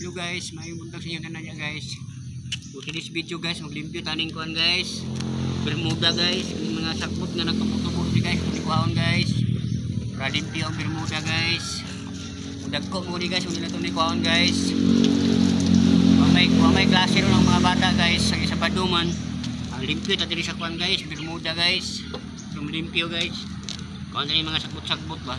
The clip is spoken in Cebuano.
Hello guys, maayong buntag sa inyo tanan niya, guys. For today's video guys, maglimpyo taning kuan guys. Bermuda guys, yung mga sakbot nga nagtubo-tubo di guys, kung kuhaon guys. Para limpyo ang bermuda guys. Dagko mo ni guys, kung nila ni kuhaon guys. Wa may klase ron ang mga bata guys sa isa paduman. Ang limpyo ta diri sa kuan guys, bermuda guys. Yung limpyo guys. Kuan ni mga sakbot-sakbot ba.